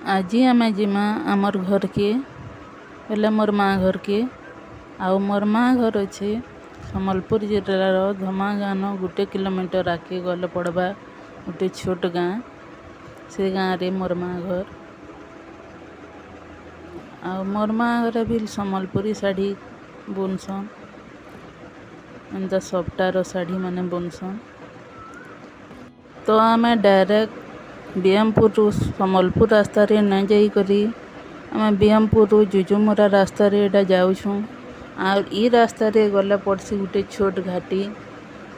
ଆଜି ଆମେ ଯିମା ଆମର୍ ଘରକେ ବେଲେ ମୋର୍ ମା ଘରକେ। ଆଉ ମୋର୍ ମା ଘର ଅଛି ସମ୍ବଲପୁର ଜିଲ୍ଲାର ଧମା ଗାଁନ 1 କିଲୋମିଟର ଆଗକେ ଗଲେ ପଡ଼ବା ଗୋଟେ ଛୋଟ ଗାଁ। ସେ ଗାଁରେ ମୋର୍ ମା ଘର। ଆଉ ମୋର୍ ମା ଘରେ ବି ସମ୍ବଲପୁରୀ ଶାଢ଼ୀ ବୁନସନ୍, ଏନ୍ତା ସପ୍ତାର ଶାଢ଼ୀ ମାନେ ବୁନସନ୍। ତ ଆମେ ଡାଇରେକ୍ଟ ବିଏମପୁରରୁ ସମ୍ବଲପୁର ରାସ୍ତାରେ ନାଇଁ ଯାଇକରି ଆମେ ବିଏମପୁରରୁ ଯୁଯୁମୁରା ରାସ୍ତାରେ ଏଇଟା ଯାଉଛୁଁ। ଆଉ ଇ ରାସ୍ତାରେ ଗଲେ ପଡ଼୍ସି ଗୋଟେ ଛୋଟ ଘାଟି,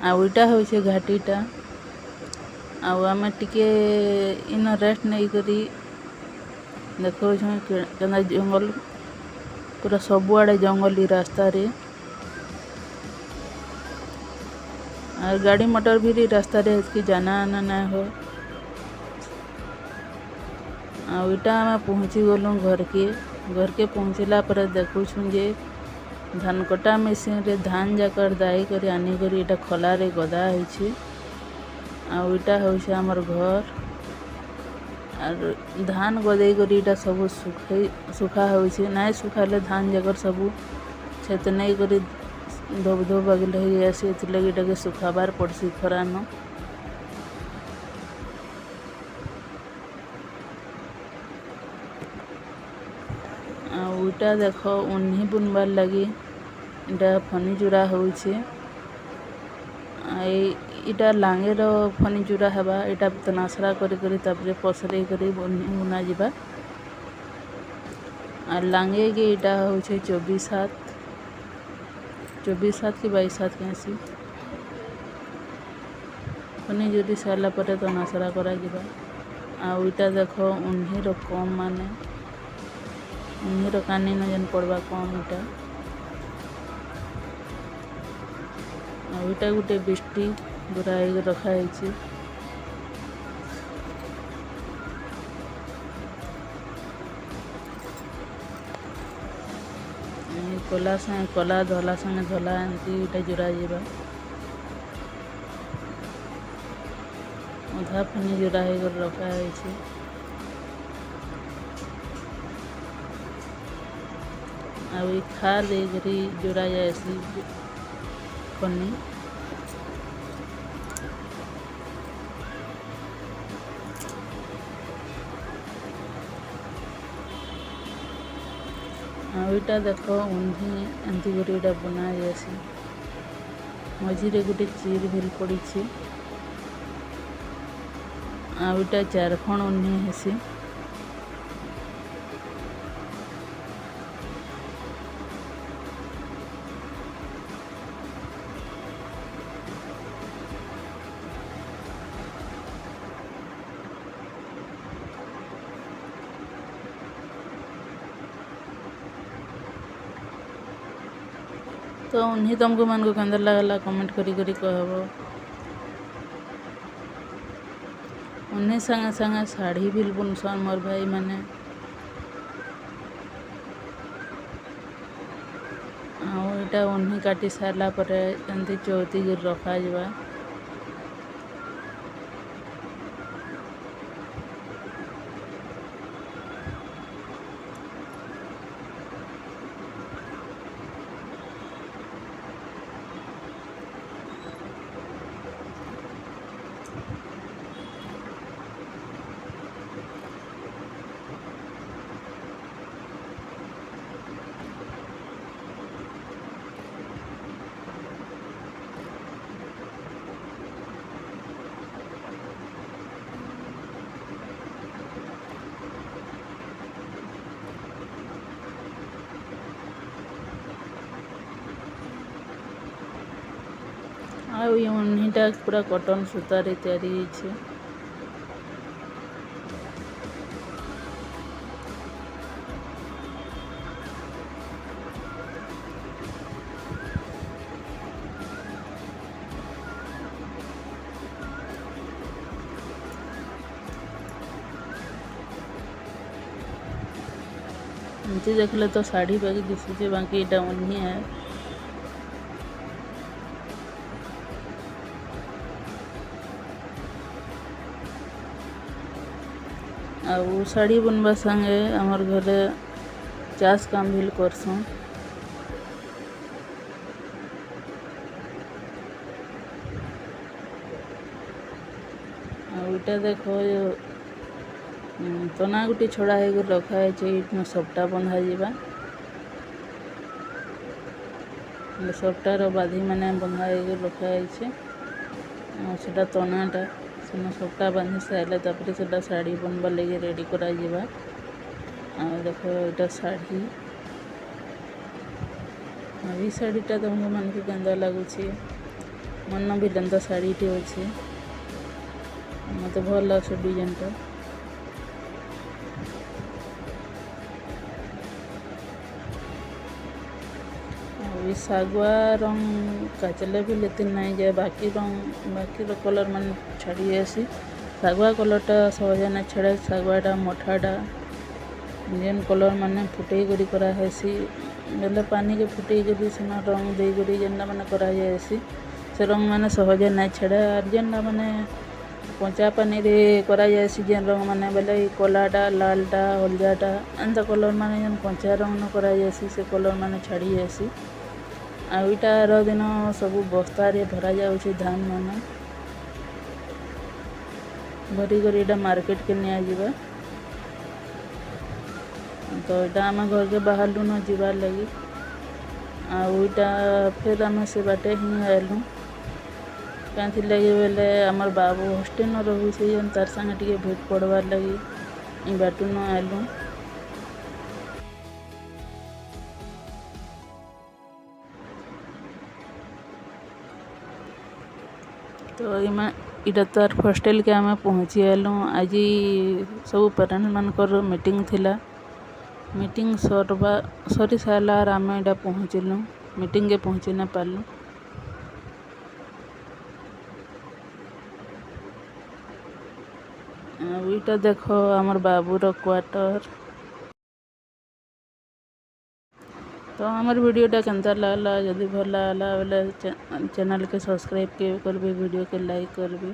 ଆଉ ଏଇଟା ହଉଛେ ଘାଟିଟା। ଆଉ ଆମେ ଟିକେ ଇନ ରେଷ୍ଟ ନେଇକରି ଦେଖଉଛୁଁ କେନ୍ତା ଜଙ୍ଗଲ, ପୁରା ସବୁଆଡ଼େ ଜଙ୍ଗଲ ଇ ରାସ୍ତାରେ। ଆଉ ଗାଡ଼ି ମଟର ବି ଇ ରାସ୍ତାରେ ହେତ୍କି ଜାନା ଆନା ନାଇଁ ହୁଏ। ଆଉ ଇଟା ଆମେ ପହଞ୍ଚି ଗଲୁ ଘରକେ। ଘରକେ ପହଞ୍ଚିଲା ପରେ ଦେଖୁଛୁଁ ଯେ ଧାନ କଟା ମେସିନ୍ରେ ଧାନ ଯାକର ଦାଇ କରି ଆନିକରି ଏଇଟା ଖଲାରେ ଗଦା ହେଇଛି। ଆଉ ଇଟା ହଉଛେ ଆମର୍ ଘର। ଆର୍ ଧାନ ଗଦେଇ କରି ଏଇଟା ସବୁ ଶୁଖା ହଉଛି। ନାଇଁ ଶୁଖାଲେ ଧାନ ଯାକର ସବୁ ଛେତ ନେଇ କରି ଧୋବ ଧୋବ ବାଗିଲେ ହେଇଯାଏସି। ଏଥିର୍ଲାଗି ଏଟାକେ ଶୁଖାବାର୍ ପଡ଼୍ସି ଖରାନ। ଆଉ ଇଟା ଦେଖ ଉନ୍ହି ବୁନବାର୍ ଲାଗି ଏଟା ଫନି ଜୁରା ହଉଛେ। ଇଟା ଲାଙ୍ଗେର ଫନି ଜୁରା ହେବା। ଏଟା ତନାସରା କରି କରି ତାପରେ ପସରେଇ କରି ବୁନା ଯିବା। ଆର୍ ଲାଙ୍ଗେକେ ଏଇଟା ହଉଛେ 24 ହାତ, 24 ହାତ କି 22 ହାତ କେଁସି। ଫନି ଜୁରି ସାରିଲା ପରେ ତନାସରା କରାଯିବା। ଆଉ ଇଟା ଦେଖ ଉନ୍ହିର କମ୍, ମାନେ ଉନ୍ହିର କାନି ନ ଯେନ୍ ପଡ଼ବା କମ୍ ଇଟା। ଆଉ ଇଟା ଗୋଟେ ବିଷ୍ଟି ଗୁରା ହେଇକି ରଖା ହେଇଛି। କଲା ସାଙ୍ଗେ କଲା, ଧଲା ସାଙ୍ଗେ ଧଲା, ଏମିତି ଏଇଟା ଜୁରା ଯିବା। ଅଧା ଫନି ଜୁରା ହେଇକରି ରଖା ହେଇଛି। ଆଉ ଏଇ ଖାର ଦେଇକରି ଜୁରା ଯାଏସି ଫନି। ଆଉ ଏଇଟା ଦେଖ ଉନ୍ହି ଏମିତି କରି ଏଇଟା ବୁନା ଯାଏସି। ମଝିରେ ଗୋଟେ ଚିର ଭିଲ ପଡ଼ିଛି। ଆଉ ଏଇଟା 4 ଖଣ୍ଡ ଉନ୍ହି ହେସି। ତ ଉନ୍ହି ତମକୁ ମାନଙ୍କୁ କେନ୍ତା ଲାଗଲା କମେଣ୍ଟ କରି କରି କହବ। ଉନ୍ହି ସାଙ୍ଗେ ସାଙ୍ଗେ ଶାଢ଼ୀ ବି ବୁନସନ୍ ମୋର୍ ଭାଇ ମାନେ। ଆଉ ଏଇଟା ଉନ୍ହି କାଟି ସାରିଲା ପରେ ଏମିତି ଚଉତିକି ରଖାଯିବା। ଆଉ ଇ ଉନ୍ହିଟା ପୁରା କଟନ୍ ସୂତାରେ ତିଆରି ହେଇଛି। ଏମିତି ଦେଖିଲେ ତ ଶାଢ଼ୀ ବାକି ଦିଶୁଛେ, ବାକି ଏଇଟା ଉନ୍ହି ହେ। ଆଉ ଶାଢ଼ୀ ବୁନବା ସାଙ୍ଗେ ଆମର୍ ଘରେ ଚାଷ୍ କାମ୍ ବି କରସନ୍। ଆଉ ଇଟା ଦେଖ, ତନା ଗୁଟେ ଛଡ଼ା ହେଇକରି ରଖା ହେଇଛେ। ଏଇଠୁ ସପ୍ଟା ବନ୍ଧା ଯିବା। ସପ୍ଟାର ବାଧି ମାନେ ବନ୍ଧା ହେଇକରି ରଖା ହେଇଛେ। ଆଉ ସେଟା ତନାଟା, ସେନ ସପ୍ଟା ବାନ୍ଧି ସାରିଲେ ତାପରେ ସେଟା ଶାଢ଼ୀ ବୁନବାର୍ ଲାଗି ରେଡ଼ି କରାଯିବା। ଆଉ ଦେଖ, ଏଇଟା ଶାଢ଼ୀ। ଆଉ ଏଇ ଶାଢ଼ୀଟା ତମମାନଙ୍କୁ କେନ୍ତା ଲାଗୁଛି? ମନ ବି ଏନ୍ତା ଶାଢ଼ୀଟେ ଅଛି, ମତେ ଭଲ ଲାଗୁଛି ଡିଜାଇନଟା। ଆଉ ଏଇ ଶାଗୁଆ ରଙ୍ଗ କାଚଲେ ବି ଲେତିନ୍ ନାଇଁ ଯାଏ, ବାକି ରଙ୍ଗ, ବାକିର କଲର୍ ମାନେ ଛାଡ଼ି ଯାଏସି। ଶାଗୁଆ କଲର୍ଟା ସହଜେ ନାଇଁ ଛାଡ଼େ। ଶାଗୁଆଟା ମଠାଟା ଯେନ୍ କଲର୍ ମାନେ ଫୁଟେଇ କରି କରାହେସି ବେଲେ, ପାନିକେ ଫୁଟେଇ କରି ସେନ ରଙ୍ଗ ଦେଇକରି ଯେନ୍ଟା ମାନେ କରାଯାଏସି, ସେ ରଙ୍ଗ ମାନେ ସହଜେ ନାଇଁ ଛାଡ଼େ। ଆର୍ ଯେନ୍ଟା ମାନେ କଞ୍ଚା ପାନିରେ କରାଯାଏସି ଯେନ୍ ରଙ୍ଗ ମାନେ ବେଲେ, ଏଇ କଲାଟା, ଲାଲଟା, ହଳଦିଆଟା, ଏନ୍ତା କଲର୍ ମାନେ ଯେନ୍ କଞ୍ଚା ରଙ୍ଗ ନ କରାଯାଏସି, ସେ କଲର୍ ମାନେ ଛାଡ଼ି ଯାଏସି। ଆଉ ଇଟା ଆର ଦିନ ସବୁ ବସ୍ତାରେ ଭରା ଯାଉଛି। ଧାନ ମାନେ ଭରି କରି ଏଇଟା ମାର୍କେଟକେ ନିଆଯିବା। ତ ଏଇଟା ଆମେ ଘରକେ ବାହାରଲୁନ ଯିବାର୍ ଲାଗି। ଆଉ ଇଟା ଫେର୍ ଆମେ ସେ ବାଟେ ହିଁ ଆଇଲୁ। କାଁଥିର୍ ଲାଗି ବେଲେ, ଆମର୍ ବାବୁ ହଷ୍ଟେଲ୍ ରହୁଛେ ଯେନ୍, ତାର୍ ସାଙ୍ଗେ ଟିକେ ଭେଟ୍ ପଡ଼ବାର୍ ଲାଗି ଇ ବାଟୁନ ଆଇଲୁ। ତ ଇମା ଇଟା ତାର୍ ହଷ୍ଟେଲ୍କେ ଆମେ ପହଞ୍ଚି ଆଇଲୁ। ଆଜି ସବୁ ପ୍ୟାରେଣ୍ଟ ମାନଙ୍କର ମିଟିଂ ଥିଲା। ମିଟିଂ ସରବା ସରି ସାରିଲା ଆର୍ ଆମେ ଏଇଟା ପହଞ୍ଚିଲୁ। ମିଟିଂକେ ପହଞ୍ଚି ନାଇଁ ପାରିଲୁ। ଆଉ ଇଟା ଦେଖ, ଆମର୍ ବାବୁର କ୍ୱାର୍ଟର। ତ ଆମର୍ ଭିଡ଼ିଓଟା କେନ୍ତା ଲାଗଲା? ଯଦି ଭଲ୍ ଲାଗଲା ବେଲେ ଚ୍ୟାନେଲ୍କେ ସବସ୍କ୍ରାଇବ୍ କରିବେ, ଭିଡ଼ିଓକେ ଲାଇକ୍ କରିବେ।